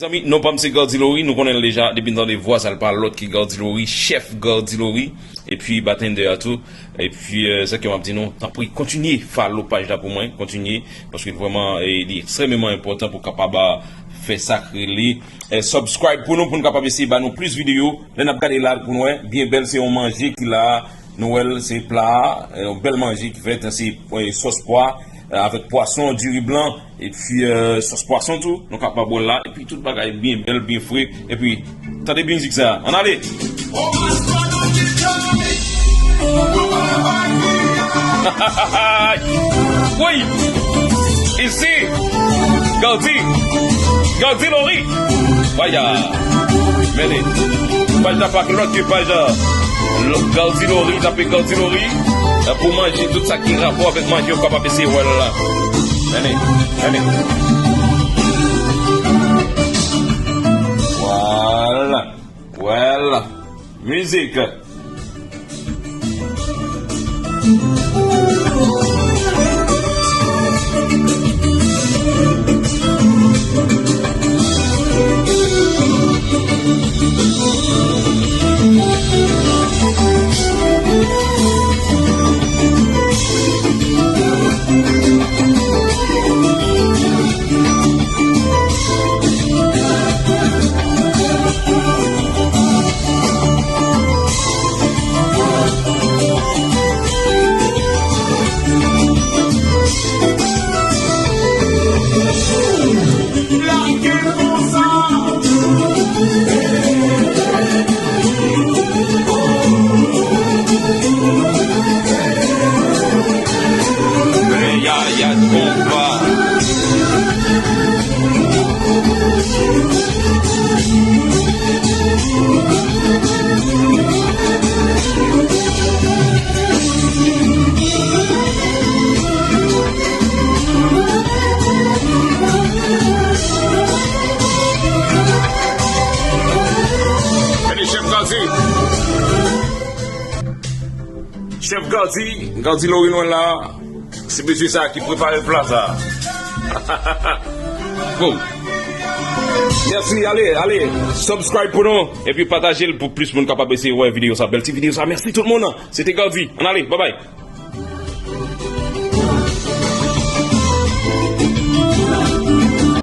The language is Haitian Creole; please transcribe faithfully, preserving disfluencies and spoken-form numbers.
Zanmi, non pa m se Gardy Laurie, nou konnen l deja, depi n tande vwa sa, l pa lòt ki Gardy Laurie, chèf Gardy Laurie, epi batendè a tou. Epi, euh, sa ke m ap di nou, tanpri, kontinye follow paj la pou mwen, kontinye, paske vrèman, eh, li ekstrèmeman enpòtan pou kapab, ah, fè sa k rele, eh, subscribe pou nou, pou n kapab eseye ba nou plis videyo. Lè n ap gade la pou nou wè, byen bèl, se yon manje ki la, nou wè l, se pla, eh, yon bèl manje ki fèt, se, eh, sòs pwa, eh, avèk pwason, diri blan, epi, eh, sòs pwason tou, nou kapab wè l la, epi tout bagay byen bèl, byen fre, epi tande mizik sa, ann ale! Woy! Isi, Gardy, Gardy Laurie! Vaya! Men li, paj la pa k lòt ke paj, euh, Gardy Laurie, tape Gardy Laurie, euh, pou manje, tout sa ki rapò avèk manje, ou kapab eseye wè l la. Men li, men li. Vwala. Vwala. Mizik. Yaya konpa. Gade chèf Gardy. Chèf Gardy, Gardy Laurie nou la. Se mesye sa ki prepare pla sa. Bon. Mèsi, ale, ale. Subscribe pou nou. Epi pataje l pou plis moun kapab eseye wè videyo sa. Bèl ti videyo sa. Mèsi tout moun. Se te Gardy. Ann ale. Bye bye.